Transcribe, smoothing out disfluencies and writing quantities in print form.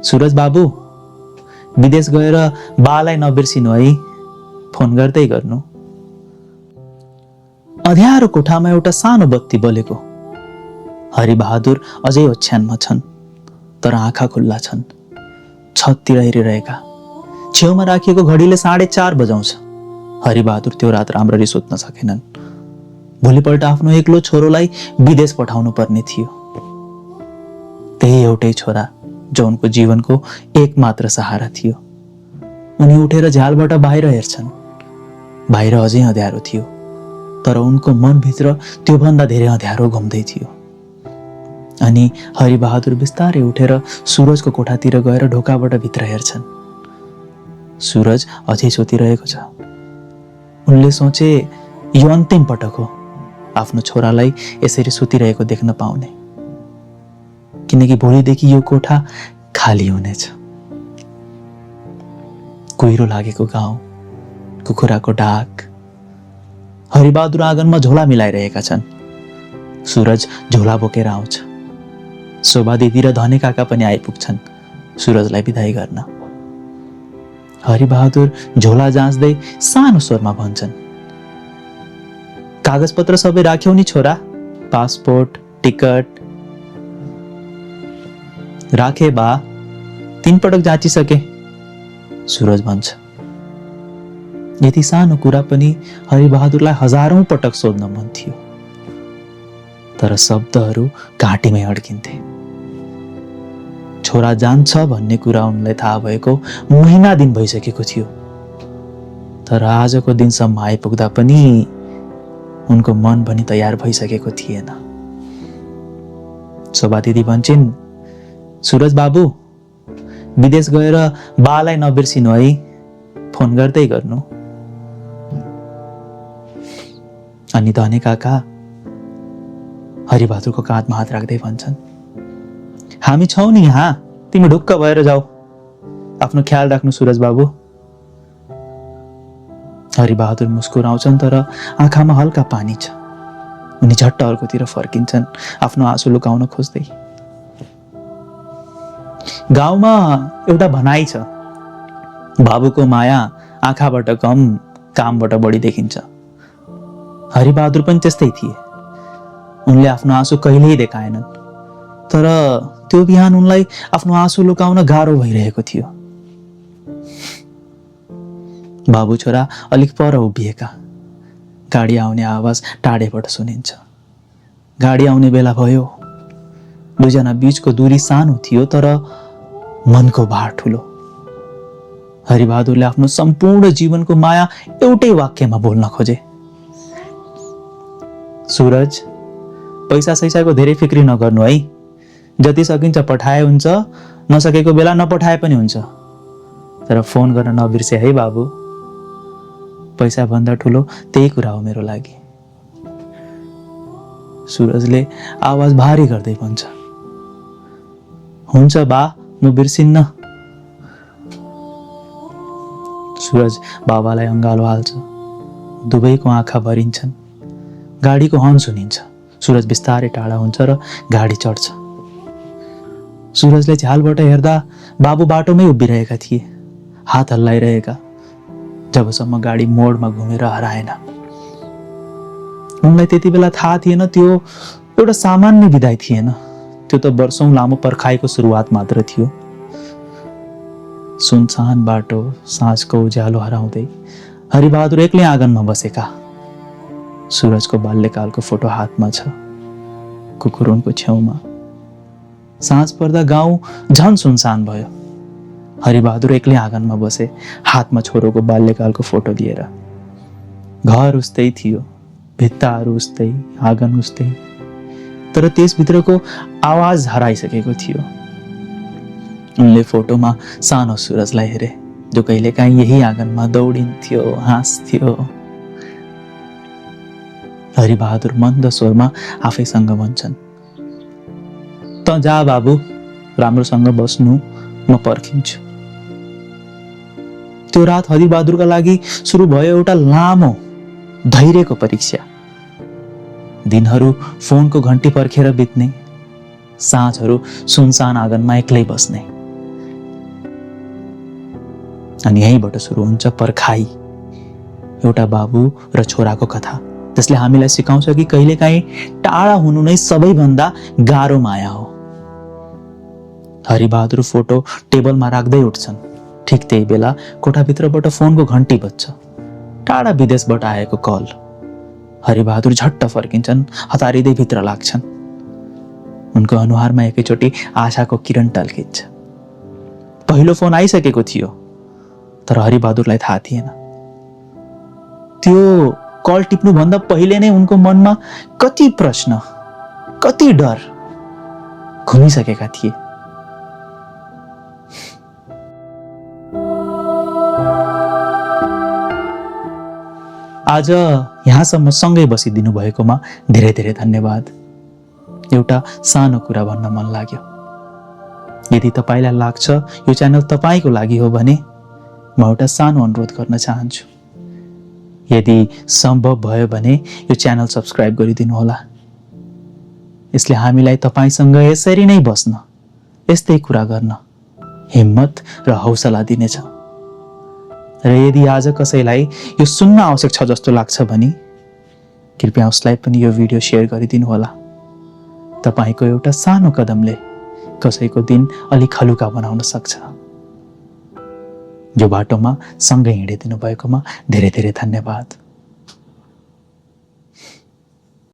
सुरज बाबु, विदेश गएर बालाई नबिर्सिनु है, फोन गर्दै गर्नु। अँध्यारो कोठामा एउटा सानो बत्ती बलेको। हरिबहादुर अझै ओछ्यानमा छन्, तर आँखा खुल्ला छन्। छततिर हेरिरहेका। छेउमा राखिएको घडीले 4:30 बजाउँछ। हरिबहादुर त्यो रात राम्ररी सुत्न सकेनन्। भोलिपल्ट आफ्नो एक्लो छोरोलाई विदेश पठाउनु पर्ने थियो। त्यही एउटै छोरा जो उनको जीवनको एकमात्र सहारा थियो। उनी उठेर झ्यालबाट बाहिर हेर्छन्। बाहिर अझै अँध्यारो थियो, तर उनको मनभित्र त्योभन्दा धेरै अँध्यारो घुम्दै थियो। अनि हरिबहादुर बिस्तारै उठेर सुरजको कोठातिर गएर ढोकाबाट भित्र हेर्छन्। सुरज अझै सुतिरहेको छ। उनले सोचे, यो अन्तिम पटक हो आफ्नो छोरालाई यसरी सुतिरहेको देख्न पाउने, किनकि भोलिदेखि यो कोठा खाली हुनेछ। कुहिरो लागेको गाउँ, कुखुराको डाक। हरिबहादुर आँगनमा झोला मिलाइरहेका छन्। सुरज झोला बोकेर आउँछ। शोभा दिदी र धने काका पनि आइपुग्छन् सुरजलाई बिदाई गर्न। हरिबहादुर झोला जाँच्दै सानो स्वरमा भन्छन्, कागजपत्र सबै राख्यौ नि छोरा? Passport, ticket? राखे बा, 3 पटक जाँचिसके, सुरज भन्छ। यति सानो कुरा पनि हरिबहादुरलाई हजारौं पटक सोध्न मन थियो, तर शब्दहरू घाँटीमै अड्किन्थे। छोरा जान्छ भन्ने कुरा उनलाई थाहा भएको महिना दिन भइसकेको थियो, तर आजको दिनसम्म आइपुग्दा पनि उनको मन पनि तयार भइसकेको थिएन। शोभा दिदी भन्छन्, सुरज बाबु, विदेश गएर बालाई नबिर्सिनु है, फोन गर्दै गर्नु। अनि धने काका हरिबहादुरको काँधमा हात राख्दै भन्छन्, हामी छौ नि यहाँ, तिमी ढुक्क भएर जाऊ। आफ्नो ख्याल राख्नु सुरज बाबु। हरिबहादुर मुस्कुराउँछन्, तर आँखामा हल्का पानी छ। उनी झट्ट अर्कोतिर फर्किन्छन्, आफ्नो आँसु लुकाउन खोज्दै। गाउँमा एउटा भनाइ छ, बाबुको माया आँखाबाट कम, कामबाट बढी देखिन्छ। हरिबहादुर पनि त्यस्तै थिए। उनले आफ्नो आँसु कहिल्यै देखाएनन्, तर त्यो बिहान उनलाई आफ्नो आँसु लुकाउन गाह्रो भइरहेको थियो। बाबु छोरा अलिक पर उभिएका। गाडी आउने आवाज टाढेबाट सुनिन्छ। गाडी आउने बेला भयो। दुईजना बीचको दूरी सानो थियो, तर मनको भार ठुलो। हरिबहादुरले आफ्नो सम्पूर्ण जीवनको माया एउटै वाक्यमा बोल्न खोजे, सुरज, पैसा सैसाको धेरै फिक्री नगर्नु है। जति सकिन्छ पठाए हुन्छ, नसकेको बेला नपठाए पनि हुन्छ, तर फोन गर्न नबिर्से है बाबु। पैसा भन्दा ठुलो त्यही कुरा हो मेरो लागि। सुरजले आवाज भारी गर्दै भन्छ, हुन्छ बा, म बिर्सिन्न। सुरज बाबालाई अँगालो हाल्छ। दुवैको आँखा भरिन्छन्। गाडीको हर्न सुनिन्छ। सुरज बिस्तारै टाढा हुन्छ र गाडी चढ्छ। सुरजले झ्यालबाट हेर्दा बाबु बाटोमै उभिरहेका थिए, हात हल्लाइरहेका, जबसम्म गाडी मोडमा घुमेर हराएन। उनलाई त्यति बेला थाहा थिएन त्यो एउटा सामान्य विदाई थिएन, त्यो त वर्षौं लामो पर्खाइको सुरुवात मात्र थियो। सुनसान बाटो, साँझको उज्यालो हराउँदै हरिबहादुर एक्लै आँगनमा बसेका। सुरजको बाल्यकालको फोटो हातमा छ, कुकुर उनको छेउमा। साँझ पर्दा गाउँ झन सुनसान भयो। हरिबहादुर एक्लै आँगनमा बसे, हातमा छोरोको बाल्यकालको फोटो लिएर। घर उस्तै थियो, भित्ताहरू उस्तै, आँगन उस्तै, तर त्यसभित्रको आवाज हराइसकेको थियो। उनले फोटोमा सानो सुरजलाई हेरे, जो कहिलेकाहीँ यही आँगनमा दौडिन्थ्यो, हाँस्थ्यो। हरिबहादुर मन्द स्वरमा आफैसँग भन्छन्, त जा बाबु, राम्रोसँग बस्नु, म पर्खिन्छु। त्यो रात हरिबहादुरका लागि सुरु भयो एउटा लामो धैर्यको परीक्षा। दिनहरू फोनको घन्टी पर्खेर बित्ने, साँझहरू सुनसान आँगनमा एक्लै बस्ने, अनि यहीँबाट सुरु हुन्छ पर्खाइ, एउटा बाबु र छोराको कथा जसले हामीलाई सिकाउँछ कि कहिलेकाहीँ टाढा हुनु नै सबैभन्दा गाह्रो माया हो। हरिबहादुर फोटो टेबलमा राख्दै उठ्छन्। ठिक त्यही बेला कोठाभित्रबाट फोनको घन्टी बज्छ। टाढा विदेशबाट आएको कल। हरिबहादुर झट्ट फर्किन्छन्, हतारिँदै भित्र लाग्छन्। उनको अनुहारमा एकैचोटि आशाको किरण टल्किन्छ। पहिलो फोन आइसकेको थियो, तर हरिबहादुरलाई थाहा थिएन। त्यो कल टिप्नुभन्दा पहिले नै उनको मनमा कति प्रश्न, कति डर घुमिसकेका थिए। आज यहाँसम्म सँगै बसिदिनु भएकोमा धेरै धेरै धन्यवाद। एउटा सानो कुरा भन्न मन लाग्यो। यदि तपाईँलाई लाग्छ यो च्यानल तपाईँको लागि हो भने म एउटा सानो अनुरोध गर्न चाहन्छु। यदि सम्भव भयो भने यो च्यानल सब्स्क्राइब गरिदिनु होला। यसले हामीलाई तपाईँसँग यसरी नै बस्न, यस्तै कुरा गर्न हिम्मत र हौसला दिनेछ। र यदि आज कसैलाई यो सुन्न आवश्यक छ जस्तो लाग्छ भने कृपया उसलाई पनि यो भिडियो सेयर गरिदिनु होला। तपाईँको एउटा सानो कदमले कसैको दिन अलिक हलुका बनाउन सक्छ। यो बाटोमा सँगै हिँडिदिनु भएकोमा धेरै धेरै धन्यवाद।